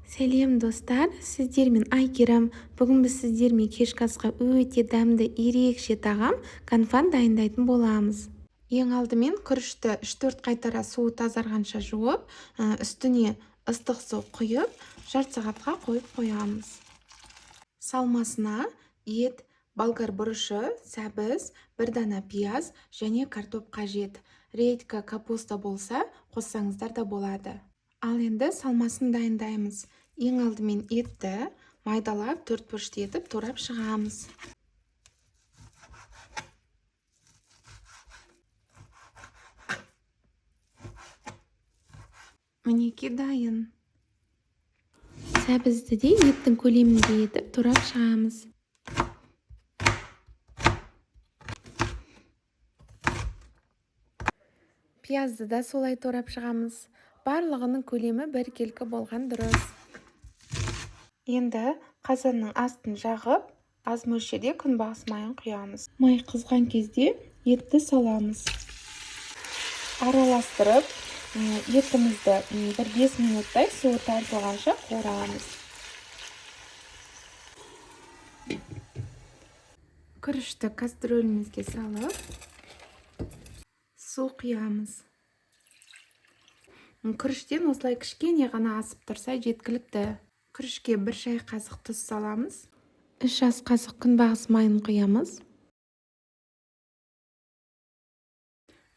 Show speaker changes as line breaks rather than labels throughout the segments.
Сәлем, достар! Сіздермен Айгерім. Бүгін біз сіздермен кешкі асқа өте дәмді, ерекше тағам — конфан дайындайтын боламыз. Ең алдымен күрішті 3-4 қайтара суы тазарғанша жуып, үстіне ыстық су құйып, жарты сағатқа қойып қоямыз. Салмасына ет, болгар бұрышы, сәбіз, бір дана пияз және картоп қажет. Редька, капуста болса, қоссаңыздар да болады. Ал енді салмасын дайындаймыз. Ең алдымен етті майдалап, төрт бұрышты етіп турап шығамыз. Мінекей, дайын. Сәбізді де еттің көлеміндей етіп турап шығамыз. Пиязды да солай турап шығамыз. Барлығының көлемі біркелкі болған дұрыс. Енді қазанның астын жағып, аз мөлшерде күнбағыс майын құямыз. Май қызған кезде етті саламыз. Араластырып, етімізді бір 5 минуттай суы тартылғанша қуырамыз. Күрішті кастрюлімізге салып, су құямыз. Күріштен осылай кішкене ғана асып тұрса жеткілікті. Күрішке 1 шай қасық тұз саламыз. 3 ас қасық күнбағыс майын құямыз.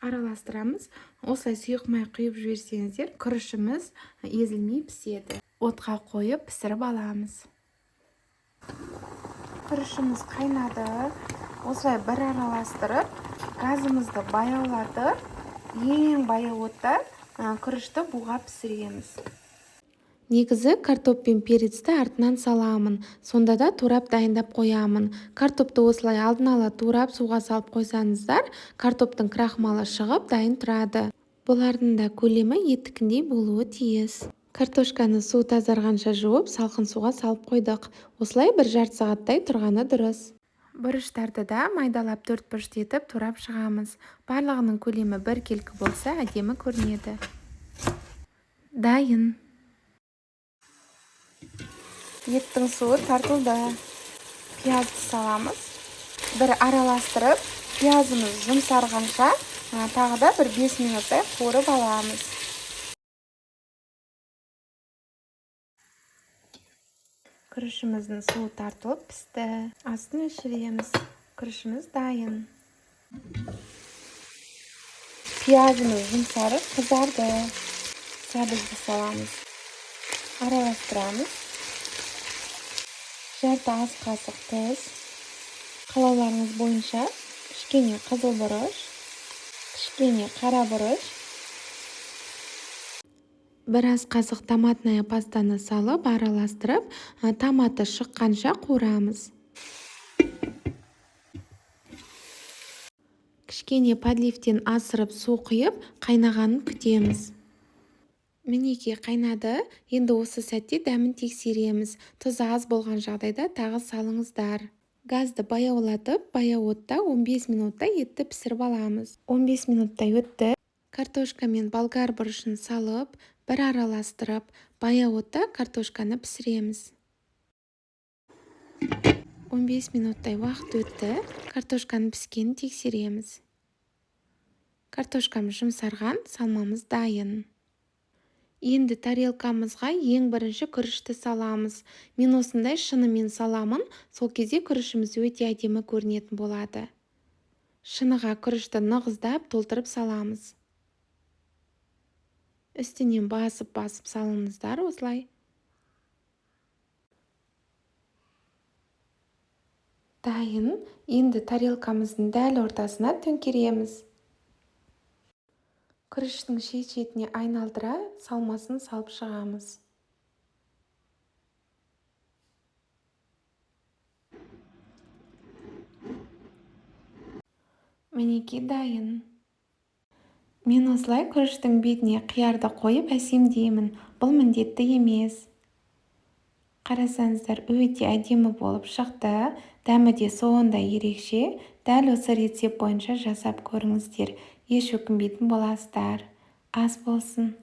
Араластырамыз. Осылай сұйық май құйып жіберсеңіздер, күрішіміз езілмей піседі. Отқа қойып пісіріп аламыз. Күрішіміз қайнады. Осылай бір араластырып, газымызды баяулатып, ең баяу отта күрішті буға пісіреміз. Негізі картоп пен перецті артынан саламын. Сонда да турап дайындап қоямын. Картопты осылай алдын ала турап суға салып қойсаңыздар, картоптың крахмалы шығып дайын тұрады. Бұлардың да көлемі еттікіндей болуы тиіс. Картошканы су тазарғанша жуып, салқын суға салып қойдық. Осылай бір жарты сағаттай тұрғаны дұрыс. Бұрыштарды да майдалап төрт бұрышты етіп турап шығамыз. Барлығының көлемі біркелкі болса, әдемі көрінеді. Дайын. Еттің суы тартылды. Пиязды саламыз. Бір араластырып, пиязымыз жұмсарғанша тағы да бір 5 минуттай қуырып аламыз. Күрішіміздің суы тартылып пісті. Астын өшіреміз. Күрішіміз дайын. Пиязымыз жұмсарып қызарды. Сәбізді саламыз. Араластырамыз. Жарты ас қасық тұз. Қалауларыңыз бойынша кішкене қызыл бұрыш, кішкене қара бұрыш. Бір ас қасық томатная пастаны салып, араластырып, томаты шыққанша қуырамыз. Кішкене подливтен асырып су құйып, қайнағанын күтеміз. Мінекей, қайнады. Енді осы сәтте дәмін тексереміз. Тұзы аз болған жағдайда тағы салыңыздар. Газды баяулатып, баяу отта 15 минуттай етті пісіріп аламыз. 15 минуттай өтті. Картошка мен болгар бұрышын салып, бір араластырып, баяу отта картошканы пісіреміз. 15 минуттай уақыт өтті. Картошканың піскенін тексереміз. Картошкамыз жұмсарған, салмамыз дайын. Енді тарелкамызға ең бірінші күрішті саламыз. Мен осындай шынымен саламын, сол кезде күрішіміз өте әдемі көрінетін болады. Шыныға күрішті нығыздап толтырып саламыз. Үстінен басып-басып салыңыздар осылай. Дайын. Енді тарелкамыздың дәл ортасына төңкереміз. Күріштің шет-шетіне айналдыра салмасын салып шығамыз. Мінекей, дайын. Мен осылай күріштің бетіне қиярды қойып әсемдеймін. Бұл міндетті емес. Қарасаңыздар, өте әдемі болып шықты. Дәмі де сондай ерекше. Дәл осы рецепт бойынша жасап көріңіздер. Еш өкінбейтін боласыздар. Ас болсын.